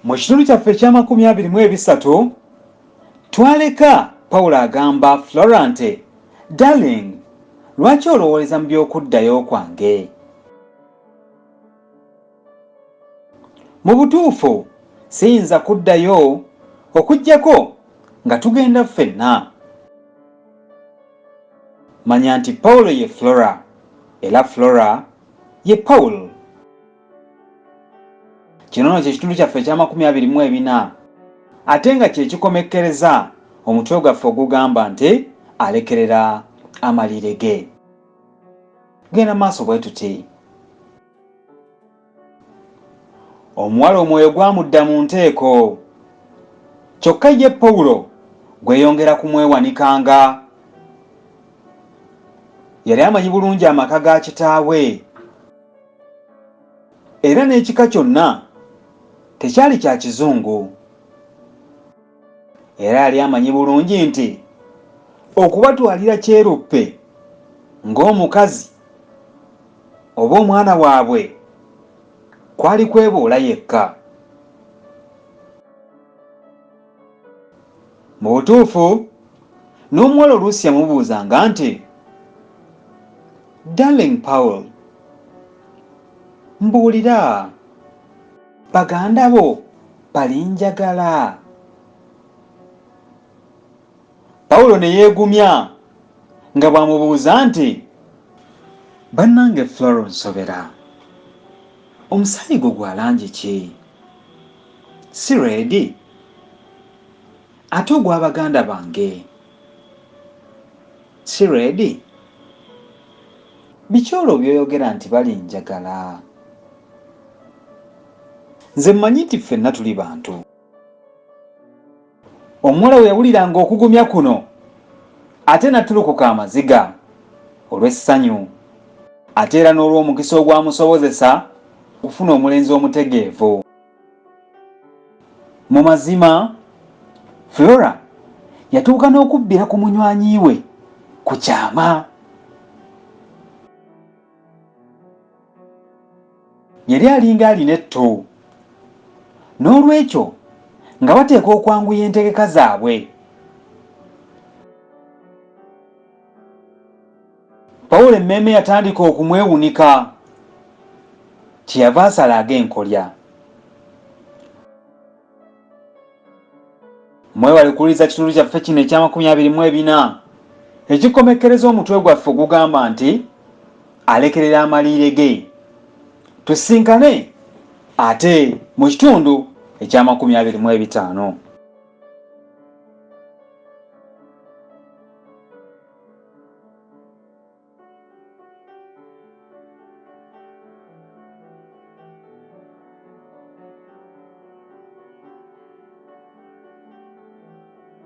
Mu kitundu kyaffe eky'amakumi abiri mu ebisatu twaleka Pawulo agamba Flora nti, Darling, lwaki olowooleza mu by'okuddayo kwange? Mu butuufu siyinza kuddayo okuggyako nga tugenda ffenna. Manya nti Pawulo ye Flora era Flora ye Pawulo. Kino no kye kitundu kyaffe eky'amakumi abiri mu ebina ate nga kye kikomekkereza omutwe gwaffe ogugamba nti alekerera amaliire ge. Genda maaso bwe tuti. Omuwala omwoyo gwamudda mu nteeko. Kyokka ye Pawulo gweyongera kumwewanikanga. Yali amanyi bulungi amaka ga kitaawe era n'ekika kyonna tekyali kya kizungu. Era yali amanyi bulungi nti okubatwalira kyeruppe ng'omukazi oba omwana waabwe kwali kweboola yekka. Mu butuufu, n'omuwala oluusi yamubuuzanga nti, Darling Paul, mbuulira, baganda bo balinjagala? Pawulo ne yeegumya nga bw'amubuuza nti, Bannange Flora onsobera. Omusaayi gwo gwa langi ki? Si reedi? Ate ogwa baganda bange? Si reedi? Biki olwo by'oyogera nti balinjagala? Nze mmanyi nti ffenna tuli bantu. Omuwala bwe yawuliranga okugumya kuno ate n'attulukuka amaziga olw'essanyu ate era n'olw'omukisa ogwamusobozesa okufuna omulenzi omutegeevu. Mu mazima Flora yatuuka n'okubbira ku munywanyi we ku kyama. Yali alinga alina ettu. N'olwekyo nga bateekwa okwanguya entegeka zaabwe. Pawulo emmeeme yatandika okumwewunika, kyeyava asala ag'enkolya. Mwewale kuwuliriza kitundu kyaffe kino eky'amakumi abiri mu ebina ekikomekkereza omutwe gwaffe ogugamba nti alekerera amaliire ge. Tusisinkane ate mu kitundu eky'amakumi 25.